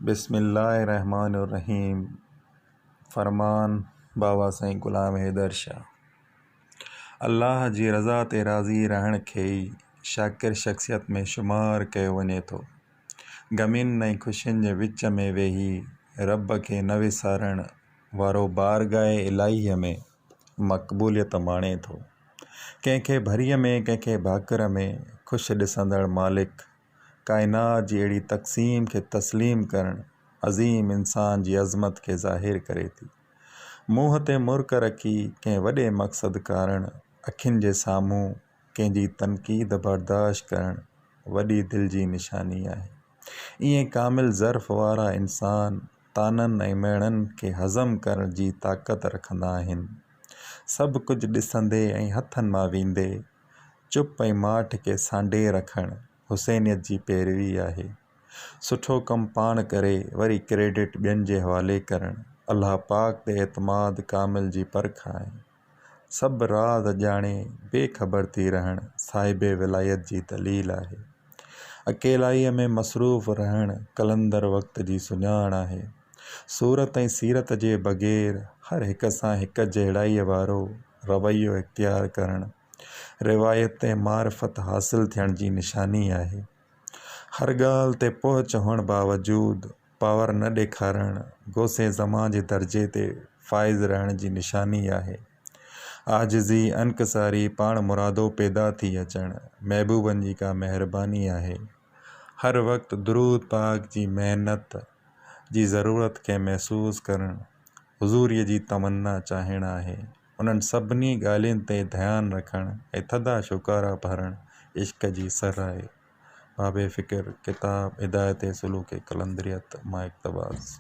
بسم الله الرحمٰن الرحيم فرمان بابا سائين غلام حيدر شاهه الله جي رضا تي راضي رهڻ کي ئي شاڪر شخصيت ۾ شمار ڪيو وڃي ٿو. غمين ۽ خوشين جي وچ ۾ ويهي رب کي نه وسارڻ وارو بارگاهه الاهيء ۾ مقبوليت ماڻي ٿو. ڪنهن کي ڀريء ۾ ڪنهن کي ڀاڪر ۾ خوش ڏسندڙ مالڪ ڪائنات جي اهڙي تقسيم کي تسليم ڪرڻ عظيم انسان جي عظمت کي ظاهر ڪري ٿي. منهن تي مرڪ رکي ڪنهن وڏي مقصد ڪارڻ اکين جي سامهون ڪنهن جي تنقيد برداشت ڪرڻ وڏي دل جي نشاني آهي. ائين ڪامل ظرف وارا انسان طعنن ۽ مهڻن کي هضم ڪرڻ جي طاقت رکندا آهن. سڀ ڪجهه ڏسندي ۽ هٿن مان ويندي چپ ۽ ماٺ کي سانڍي رکڻ حسينيت جي پيروي آهي. سٺو ڪم پاڻ ڪري وري ڪريڊٽ ٻين جي حوالي ڪرڻ الله پاڪ تي اعتماد ڪامل جي پرک آهي. سڀ راز ڄاڻي بي خبر ٿي رهڻ صاحب ولايت جي دليل آهي. اڪيلائيء ۾ مصروف رهڻ قلندر وقت جي سڃاڻ آهي. صورت ۽ سيرت جي بغير هر هڪ سان هڪ جهڙائيء وارو رويو اختيار ڪرڻ روايت ۽ معرفت حاصل ٿيڻ جي نشاني آهي. هر ڳالهه تي پهچ هئڻ باوجود پاور نه ڏيکارڻ غوث زمان جي درجي تي فائز رهڻ جي نشاني آهي. عاجزي، انڪساري، پاڻ مرادو پيدا ٿي اچڻ محبوبن جي ڪا مهرباني آهي. هر وقت درود پاڪ جي محنت جي ضرورت کي محسوس ڪرڻ حضوريء جي تمنا چاهڻ آهي. انهن سڀني ڳالهين تي ڌيان رکڻ ۽ ٿڌا شوڪارا ڀرڻ عشق جي سر آهي. باب فڪر، ڪتاب هدايت سلوڪ قلندريت مان اقتباس.